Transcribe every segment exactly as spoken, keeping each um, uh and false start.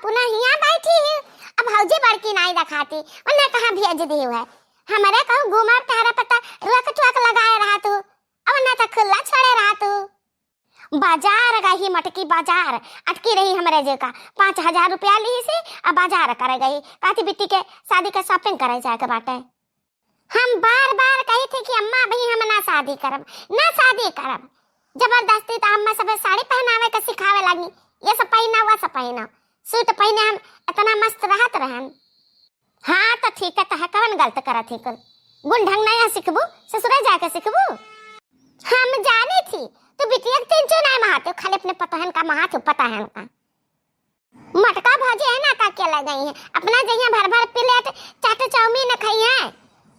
पुनः हियाँ बैठी ही, अब भौजी बड़की नाई देखाती, उन्हें कहाँ भेज दी है। हमरे कहूँ घूमब तहरा पता रुक टुक लगाए रहा तू, अब उन्हें तो खुला छोड़े रहा तू। बाजार गई मोटकी, बाजार अटकी रही हमरे जे का, पाँच हजार रुपया ली से, अब बाजार करे गई, कहती बिट्टी के शादी के shopping करे जाए के बाटे। हम बार बार कही थी कि अम्मा, अभी हम ना शादी करब, ना शादी करब। जबरदस्ती तो अम्मा सबे साड़ी पहनावे के सिखावे लगी, ये सब पहना, वो सब पहना, suit पहने हम इतना मस्त रहत रहन। हाँ तो ठीक है, तह कवन गलत करत ही कुल, गुण ढंग नया सीखबू, ससुरे जाके सीखबू। हम जानी थी तू बिटिया के तीन चो नहीं महाते, खाली अपने पतोहन का महाते, पतोहन का। मोटका भौजी है ना, का के ले गई है? अपना जइया भर भर plate चाट चाउमीन खाई है,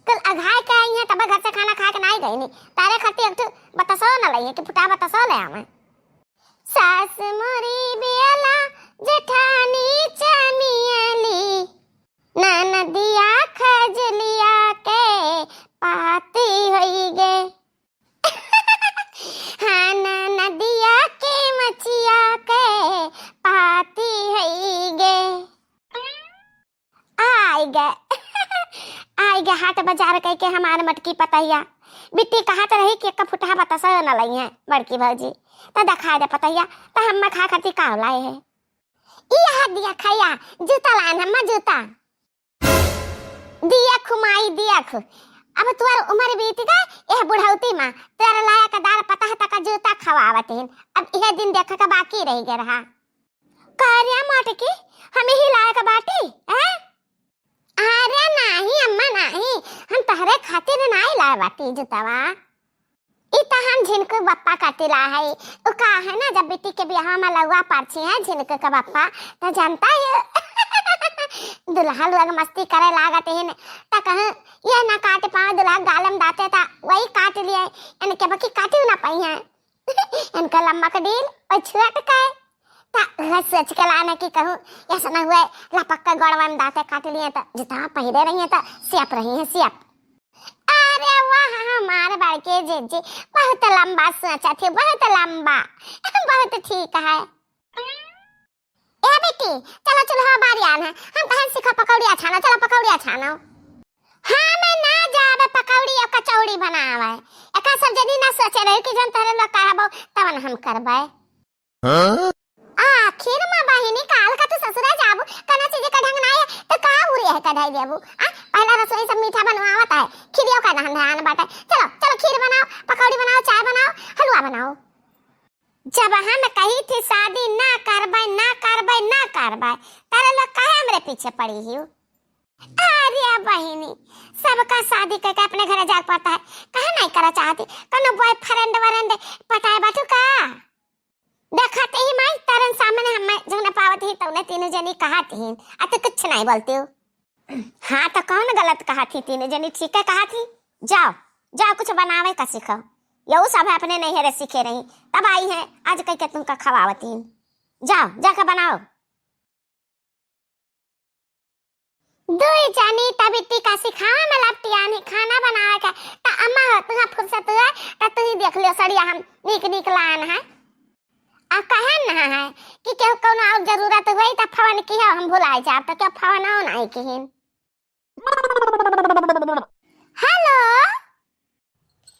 कल अघाय के आई है, तब घर से खाना खा के नहीं गई नी। तारे खातिर एक ठो बतासो न लई है कि फुटा बतासो ले आवे। सास मोरी बेला, जेठानी चमियली, ननदिया खजलिया के पाती होई गे। हाँ, ननदिया के मचिया के पाती हई गे। आई गे, आई गे हाट बाजार कह के हमार मोटकी पतैया। बिट्टी कहत रही कि एक फुटहा बतासा न लई है बड़की भौजी, त देखा दे पतैया, त हम खा खाती का लाई है। ई हाथ दिया खैया, जूता लान हम जूता। दिया खु माई, दिया खु। अब तुअर उमर बीत गए, एह बुढ़ौती मा तुअर लायक दार पतह तक जूता खवावत हिन। अब इहे दिन देखे के बाकी रह गए रहा। का रे मोटकी, हम ही लायक बाटी, हैं? अरे नाही अम्मा नाही, हम तहरे खातिर नाही लाए बाटी जूतावा। ई त हम झिनकू बप्पा खातिर ला है। उ का है ना, जब बिट्टी के बियाह में लउआ परछी है झिनकू के बप्पा, त जानता है दुल्हा लोग मस्ती करे लागत हिन, त कहूँ ये ना काट पावे दुल्हा गालम दाते, त वही काट लिए, इनके बकी काटियो ना पाई है। इनका लम्बा का डील और छुआ टकाए। त उहे सोच के लाने की कहूँ, ऐसा ना हुए लपक के गोड़वा में दाते काट लिए, त जितना पहिरे रही है त सियप रही है सियप। अरे वाह, हमार बड़के जीजी, बहुत लंबा सोचा थी, बहुत लंबा, बहुत ठीक है। ए बेटी, चलो चूल्हा बारी आन है, हम कहेन सीखा पकौड़िया छानो, चलो पकौड़िया छानो। हाँ, मैं ना जावे पकौड़ी और कचौड़ी बनावे, एका सब जनी ना सोचे रही कि जन तहरे लोग कहबो तवन हम करबे। हाँ? आखिर में बहिनी काल का तू ससुरा जाबू, कना चीज का ढंग ना है, तो का उरे है का धई देबू? आ, पहला रसोई सब मीठा बनवावत है, खीरियो का दहन ध्यान बाटे। चलो, चलो खीर बनाओ, पकौड़ी बनाओ, चाय बनाओ, हलवा बनाओ। जब हम कही थी शादी ना करबे, ना करबे, ना करबे, तारे लोग काहे हमरे पीछे पड़ी हियो? अरे बहिनी, सबका शादी करके अपने घरे जाए पड़ता है, काहे नहीं करा चाहती? कौनो boyfriend वरेंड पटाए बाटू का? देखत ही माई, तरन सामने हमें जौन पावत ही, तौने तीनों जनी कहत ही, आ तू कुछ नहीं बोलती हो। हाँ, तो कौन गलत कहत ही? तीनों जनी ठीक है कहत ही। जाओ, जाओ, कुछ बनावे का सीखो। यहू सब है अपने नैहरे सीखे रही, तब आई है, आज कह के तुमका खवावत ही। जाओ, जाके बनाओ। दुई जनी तबिती का सिखावे में लपटियानी खाना बनावे के, त अम्मा हो, तुहाँ फुर्सत हुए, त तुही देख लियो सड़िया हम नीक नीक लान है। आ कहन ना है कि केहू कौनो और जरूरत हुई, त फोन किहो, हम भुलाए जाब, त केहू फोन हो नहीं किहिन। हेलो।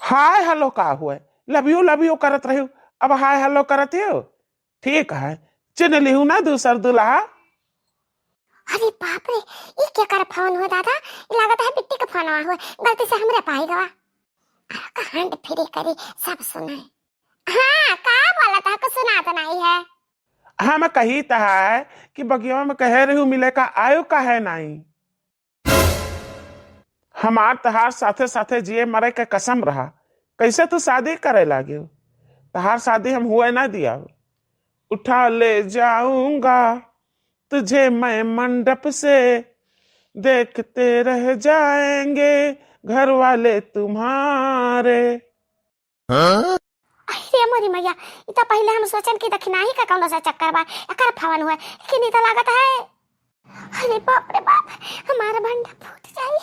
हाय हेलो का हुए? Love you, love you करत रहियो, अब हाय हेलो करत हो। ठीक है, चिन्ह लिहू ना दूसर दुल्हा। अरे बाप रे, ई केकर फोन हो दादा? ई लागत है बिट्टी के फोनवा हो, गलती से हमरे पाई गवा। अरे का hand free करी, सब सुनाई। हाँ, का बोलत है, कुछ सुनात नहीं है। हम कही त है कि बगिया में कहे रहू मिले का, आयो काहे नहीं? हमार तहार साथे साथे जिए मरे के कसम रहा, कैसे तू शादी करे लागे? तहार शादी हम हुए ना दिया। उठा ले जाऊंगा तुझे मैं मंडप से, देखते रह जाएंगे घर वाले तुम्हारे। हाँ? अरे मोरी मैया, ई त पहिले हम सोचन कि दखिनाही का कौनो सा चक्कर बा, एकर फोन हुए, लेकिन ई त लागत है, अरे बाप रे बाप, हमारा भंडा फूट जाई।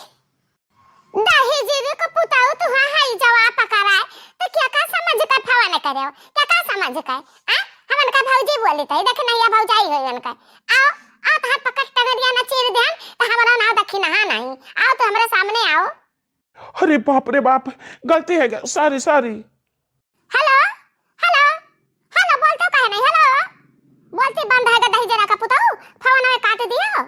दहेज रे को पुताऊ तू हाँ हाई जवाब पकड़ाए, तो क्या का समझ कर फोन करे हो? क्या का समझ कर? आ? हमन का भौजी बोली त, दखिनाही भौजाई होई उनका। आओ, हाथ पकड़ टंगरिया न चीर देहन, त हमरा नाव दखिनहा नहीं। आओ तो हमरे सामने आओ। अरे बाप रे बाप, गलती है गया, sorry, sorry। हेलो, हेलो, हेलो, बोलते काहे नहीं? हेलो, बोलती बंद है गदही जरा का पुताऊ, फोन में काट दियो।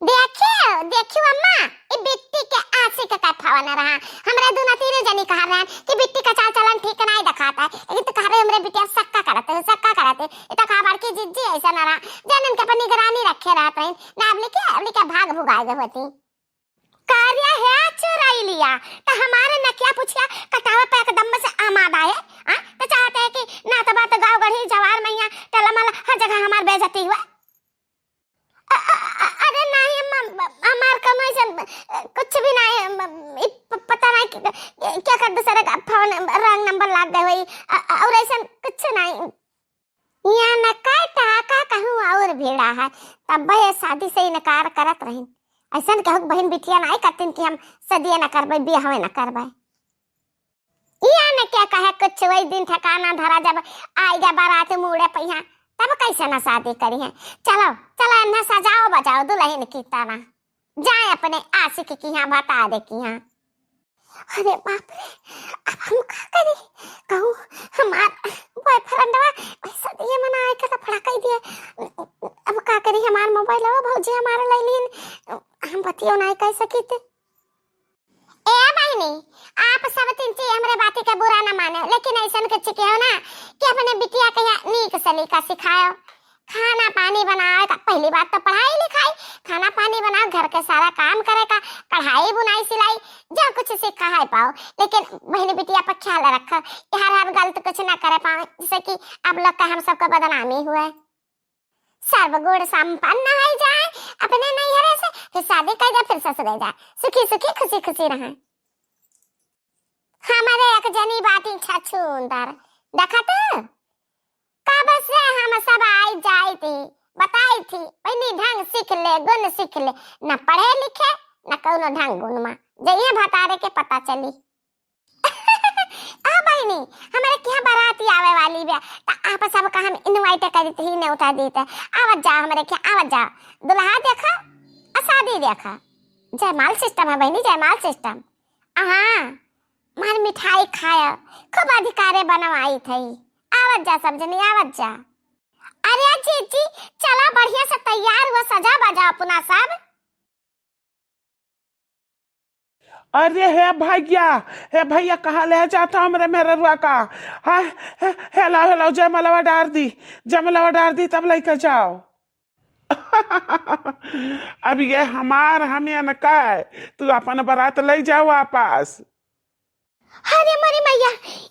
देखियो, देखियो अम्मा, ई बिट्टी के आशिक का फोन रहा। हमरे दूना तीनों जनी कहा रहन कि बिट्टी का चाल चलन ठीक नहीं दिखाता है, लेकिन तू कहा रहे हमरे बिटिया सक्का करते हो, सक्का करते। इतना कहा बड़की जिज्जी ऐसा ना रहा, जन इनके पर निगरानी रखे रहते हैं, ना अब लिखे, अब लिखे भाग भुगाए गए होती। कार्य है चुराई लिया, तो हमारे नकिया पुछिया कटावे पे एकदम से आमादा है। हाँ, तो चाहते हैं कि ना तो बात गाँव गढ़ी जवार मैया टला मला हर जगह हमार बेइज्जती हुआ। अ-, अ-, अ-, अरे नहीं अम्मा, हमार कौनो ऐसन, अ, कुछ भी नहीं, अम्मा, ई प-, पता नहीं कि, क्या कर दूसरे का फोन रॉन्ग नंबर लाग गए हुई, अ-, अ-, और ऐसन कुछ नहीं। यहाँ न कई टाका कहूँ और भीड़ा है, तब ये शादी से इनकार करत रहिन। ऐसन कहूँ बहिन बिटिया नहीं करतीन कि हम सदिये न करबे, बियाहवे न करबे। यहाँ न क्या कहे कुछ, वही दिन ठिकाना धरा, जब आएगा बारात मुड़े पहिया, तब कैसे न शादी करी है। चलो, चलो, इन्हें सजाओ बजाओ दुल्हन की तरह। जाए अपने आशिक की यहाँ, बता दे की यहाँ। अरे बाप रे, अब हम का करी? कहूँ हमार बॉयफ्रेंडवा पैसा दिए मना आए के लफड़ा कर दिए। अब का करी, हमार मोबाइलवा भौजी हमारे ले लीन, हम बतियो नहीं कर सकित। ए बहिनी, आप सब तीन चीज हमरे बाती के बुरा न माने, लेकिन ऐसन के चिके हो ना कि अपने बिटिया के यहाँ नीक सलीका सिखायो। खाना पानी बनावे का, पहली बात तो पढ़ाई लिखाई, खाना पानी बनावे, घर के सारा काम करे का, कढ़ाई बुनाई सिलाई, जो कुछ सीखा है पाओ, लेकिन बहन बिटिया पर ख्याल रखो कि हर हर गलत कुछ ना करे पावे, जिससे कि आप लोग का हम सबका बदनामी हुए। सर्वगुण संपन्न हो जाए अपने नैहरे से, फिर शादी कर दे, फिर ससुरे जाए, सुखी सुखी खुशी खुशी रहे। हमारे एक जनी बाटी छछूंदर, देखा तू? कब से हम सब आई जाई थी, बताई थी, पहली ढंग सीख ले, गुण सीख ले, न पढ़े लिखे, न कौनो ढंग गुण मा। जइहे भतारे के पता चली। आ बहिनी, हमरे के यहाँ बाराती आवे वाली बा, त आप सब का हम invite करी थी, न्योता देते। आवत जाओ हमरे के, आवत जाओ। दुल्हा देखा, आ शादी देखा। जयमाल system है बहिनी, जयमाल system। हाँ, मार मिठाई खाया, खूब अधिकारे बनवाई थी। आवत जा सब जनी, आवत जा। अरे जीजी, चला बढ़िया से तैयार हुआ, सजा बजा अपना सब। अरे हे भैया, हे भैया, कहाँ ले जाता हमरे मेहररुआ का? हाँ, हे, हेलाओ, हेलाओ, जयमलवा डार दी, जयमलवा डार दी, तब लइके जाओ। अब ये हमार हम इनका है, तू अपन बारात ले जाओ वापस। अरे मोरी मैया,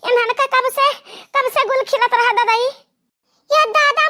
इन्हन का कब से, कब से गुल खिलत रहा ददाई। ये दादा,